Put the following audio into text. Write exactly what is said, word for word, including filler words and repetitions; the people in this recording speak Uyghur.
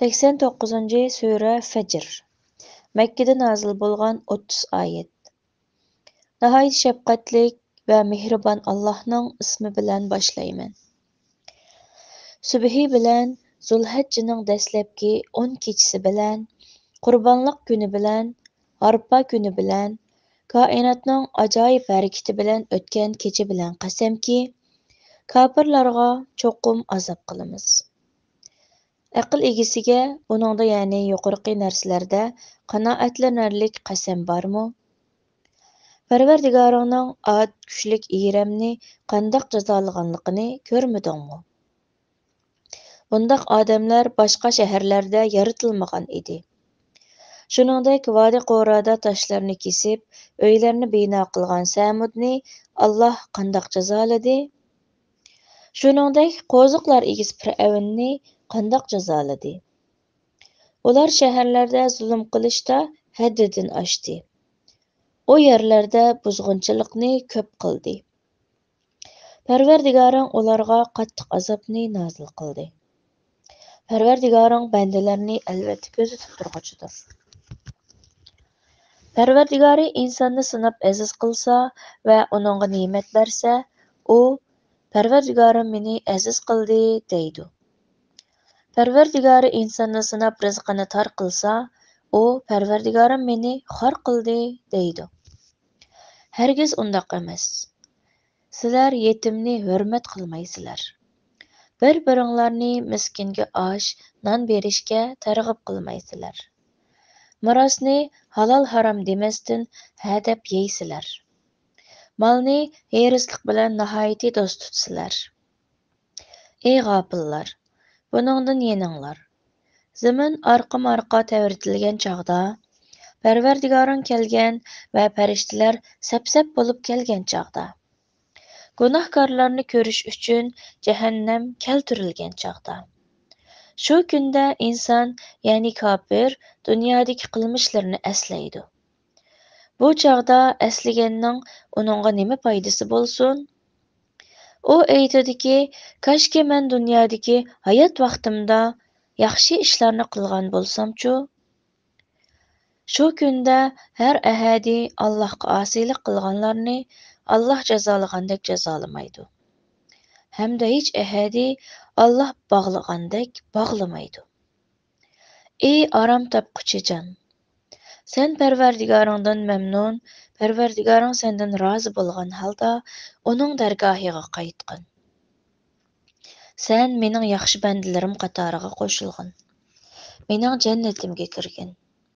سەكسەن توققۇزىنچى سۈرە فەجر. مەككىدە نازىل بولغان ئوتتۇز ئايەت. ناھايىتى شەپقەتلىك ۋە مېھرىبان ئاللاھنىڭ ئىسمى بىلەن باشلايمەن. سۈبھى بىلەن، زۇلھەججىنىڭ دەسلەپكى ئون كېچىسى بىلەن، قۇربانلىق كۈنى بىلەن، ھارپا كۈنى بىلەن، كائىناتنىڭ ئاجايىپ ھەرىكىتى بىلەن ئۆتكەن كېچە بىلەن قەسەمكى، كاپىرلارغا چوقۇم ئازاب قىلىمىز. ئەقىل ئىگىسىگە بۇنىڭدا، يەنى يۇقىرىقى نەرسىلەردە قانائەتلىنەرلىك قەسەم بارمۇ؟ پەرۋەردىگارىڭنىڭ ئات كۈچلۈك ئىرەمنى قانداق جازالىغانلىقىنى كۆرمىدىڭمۇ؟ بۇنداق ئادەملەر باشقا شەھەرلەردە يارىتىلمىغان ئىدى. شۇنىڭدەك ۋادى قورادا تاشلىرىنى كېسىپ، ئۆيلەرنى بىنا قىلغان سەمۇدنى ئاللاھ قانداق جازالىدى؟ شۇنىڭدەك قوزۇقلار ئىگىسى پىرئەۋننى قانداق جازالىدى؟ ئۇلار شەھەرلەردە زۇلۇم قىلىشتا ھەددىدىن ئاشتى. ئۇ يەرلەردە بۇزغۇنچىلىقنى كۆپ قىلدى. پەرۋەردىگارىڭ ئۇلارغا قاتتىق ئازابنى نازىل قىلدى. پەرۋەردىگارىڭ بەندىلەرنى ئەلۋەتتە كۆزىتىپ تۇرغۇچىدۇر. پەرۋەردىگارى ئىنساننى سىناپ ئەزىز قىلسا ۋە ئۇنىڭغا نېمەت بەرسە، ئۇ، «پەرۋەردىگارىم مېنى ئەزىز قىلدى» دەيدۇ. پەرۋەردىگارى ئىنساننى سىناپ رىزقىنى تار قىلسا، ئۇ، «پەرۋەردىگارىم مېنى خار قىلدى» دەيدۇ. ھەرگىز ئۇنداق ئەمەس. سىلەر يېتىمنى ھۆرمەت قىلمايسىلەر. بىر-بىرىڭلارنى مىسكىنگە ئاش، نان بېرىشكە تەرغىب قىلمايسىلەر. مىراسنى ھالال-ھارام دېمەستىن ھە دەپ يەيسىلەر. مالنى ھېرىسلىق بىلەن ناھايىتى دوست تۇتىسىلەر. ئى غاپىللار! بۇنىڭدىن يېنىڭلار. زېمىن ئارقىمۇ-ئارقا تەۋرىتىلگەن چاغدا، پەرۋەردىگارىڭ كەلگەن ۋە پەرىشتىلەر سەپ-سەپ بولۇپ كەلگەن چاغدا، گۇناھكارلارنى كۆرۈش ئۈچۈن جەھەننەم كەلتۈرۈلگەن چاغدا. شۇ كۈندە ئىنسان، يەنى كاپىر، دۇنيادىكى قىلمىشلىرىنى ئەسلەيدۇ. بۇ چاغدا ئەسلىگەننىڭ ئۇنىڭغا نېمە پايدىسى بولسۇن؟ ئۇ ئېيتىدۇكى، «كاشكى مەن دۇنيادىكى ھايات ۋاقتىمدا ياخشى ئىشلارنى قىلغان بولسامچۇ؟» شۇ كۈندە ھەر ئەھەدى ئاللاھقا ئاسىيلىق قىلغانلارنى ئاللاھ جازالىغاندەك جازالىمايدۇ. ھەمدە ھېچ ئەھەدى ئاللاھ باغلىغاندەك باغلىمايدۇ. ئى ئارام تاپقۇچى جان! سەن پەرۋەردىگارىڭدىن مەمنۇن، پەرۋەردىگارىڭ سەندىن رازى بولغان ھالدا ئۇنىڭ دەرگاھىغا قايتقىن. سەن مېنىڭ ياخشى بەندىلىرىم قاتارىغا قوشۇلغىن. مېنىڭ جەننىتىمگە كىرگىن.